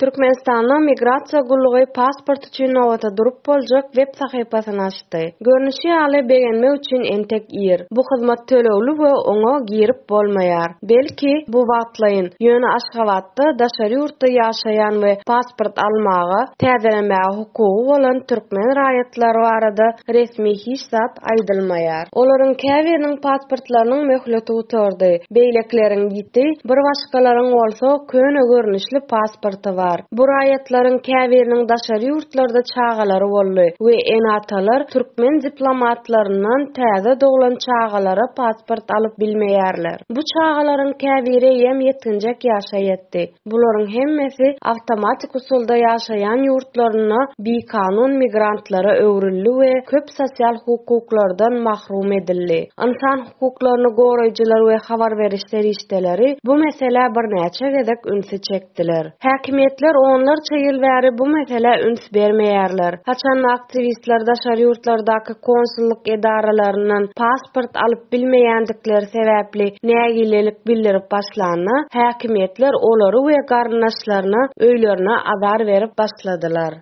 Türkmenistanda Migrasiýa gullugy pasport üçin nobata durup boljak web sahypasyny açdy. Görnüşi ýaly, begenmek üçin entek ir. Bu hyzmat tölegli we oňa girip bolmaýar. Belki, bu wagtlaýyn, ýöne Aşgabatda daşary ýurtda ýaşaýan we pasport almaga, täzelemäge hukugy bolan türkmen raýatlary barada resmi hiç zat aýdylmaýar. Olaryň käbiriniň pasportlarynyň möhleti gutardy, beýlekileriň ýitdi, bir başgalaryň bolsa köne görnüşli pasporty bar. Bu raýatlaryň käbiriniň daşary ýurtlarda çagalary boldy we ene-atalar türkmen diplomatlaryndan täze doglan çagalara pasport alyp bilmeýärler. Bu çagalaryň käbiri eýýäm ýetginjek ýaşa ýetdi. Bularyň hemmesi awtomatik usulda ýaşaýan ýurtlarynda bikanun migrantlara öwrüldi we köp sosial hukuklardan mahrum edildi. Ynsan hukuklaryny goraýjylar we habar beriş serişdeleri bu meselä birnäçe gezek ünsi çekdiler. Häkimiýetler onlarça ýyl bäri bu meselä üns bermeýärler. Haçanda aktiwistler daşary ýurtlardaky konsullyk edaralaryndan pasport alyp bilmeýändikleri sebäpli nägilelik bildirip başlanda, häkimiýetler olary we garyndaşlaryna öýlerine azar berip başladylar.